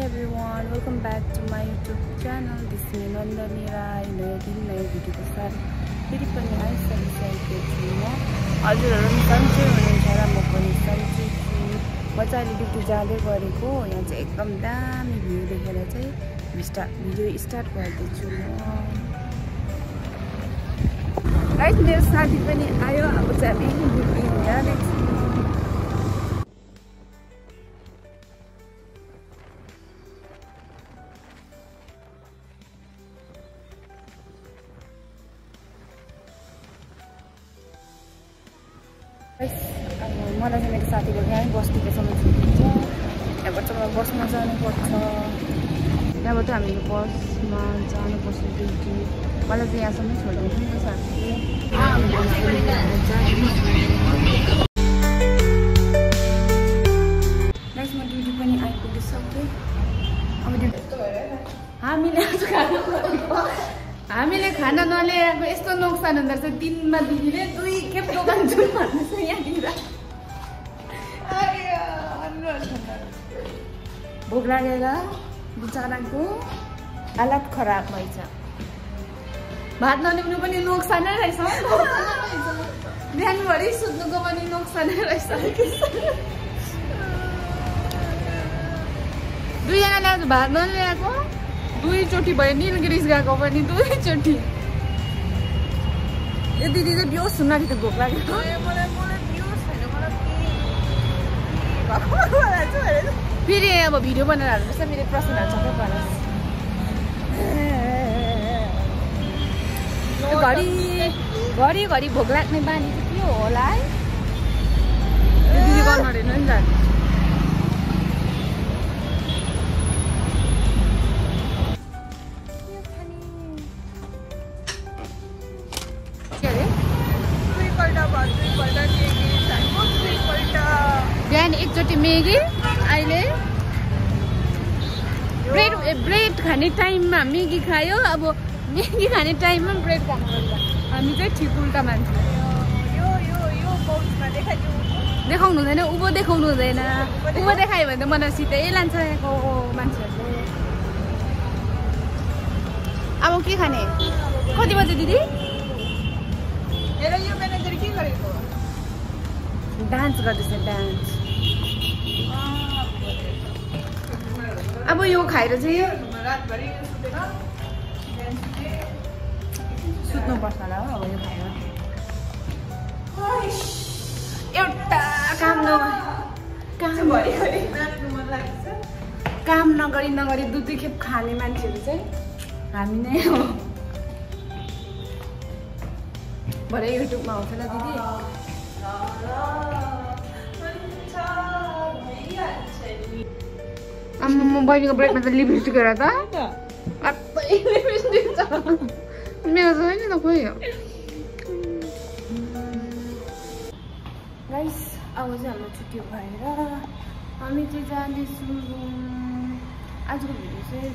everyone, welcome back to my YouTube channel. This is Nandani Rai. नयाँ दिन नयाँ भिडियोको साथ फेरि पनि आइसकेको छु म। हजुरहरु पनि सन्चै हुनुहुन्छ र म पनि सन्चै छु। म चाहिँ अहिले ड्युटी जाँदै गरेको यहाँ चाहिँ एकदम दामी भ्यू देखेर चाहिँ भिडियो स्टार्ट गर्दैछु म। गाइस मेरो साथी पनि आयो, अब चाहिँ हामी ड्युटी जाँदैछौँ। मलाई चाहिँ मेरो साथीको यहीँ बस्तीकोसम्म छुट्टिन्छ। यहाँबाट मलाई बसमा जानुपर्छ। त्यहाँबाट हामीले बसमा जानुपर्छ ड्युटी। मलाई चाहिँ यहाँसम्म छोडिदिन्छ नि त साथीले। नेक्स्ट म ड्युटी पनि आइपुगिसकेँ। अब हामीले खाना नल्याएको यस्तो नोक्सान हुँदो रहेछ। दिनमा दिदीले 2 खेप दोकान जाउँ भन्दैछ यहाँनिर। भोक लागेर बिचराको हालत खराब भएछ। भात नल्याउनु पनि नोक्सानै रहेछ। बिहानभरि सुत्नुको पनि नोक्सानै रहेछ। 2 जनाले भात नल्याएको 2 चोटि भयो। निलगिरिस गएको पनि 2 चोटि। यो दिदी चाहिँ बिहोस हुन कि त भोक लागेको। फेरि अब भिडियो बनाएर हाल्नुपर्छ। मेरो प्रश्नहरू सबै परेछ। घरि भोक लाग्ने बानी चाहिँ के होला है? दिदी गर्नु अरेन नि त। बिहान एकचोटि मेगी, अहिले ब्रेड खाने टाइममा मेगी खायो। अब मेगी खाने टाइममा ब्रेड खानुपर्छ। हामी चाहिँ ठिक उल्टा मान्छे। देखाउनु हुँदैन, उँभो देखाउनु हुँदैन। उँभो देखायो भने त मलाई सिधै लान्छ यहाँको मान्छेहरूले। अब के खाने? कति बजे दिदी? यो म्यानेजर के गरेको? डान्स गर्दैछ, डान्स। अब यो खाएर चाहिँ सुत्नुपर्छ होला हो। अब यो खाएर एउटा काम नगरी 2 खेप खाने मान्छेहरू चाहिँ हामी नै हो। भरे युट्युबमा आउँछ ल दिदी। म बहिनीको ब्रेडमा त लिपस्टिक हेर त। लिपस्टिक छ मेरो छैन त खोइ। गाइस अब चाहिँ हाम्रो छुट्टी भएर हामी चाहिँ जाँदैछौँ। आजको भिडियो चाहिँ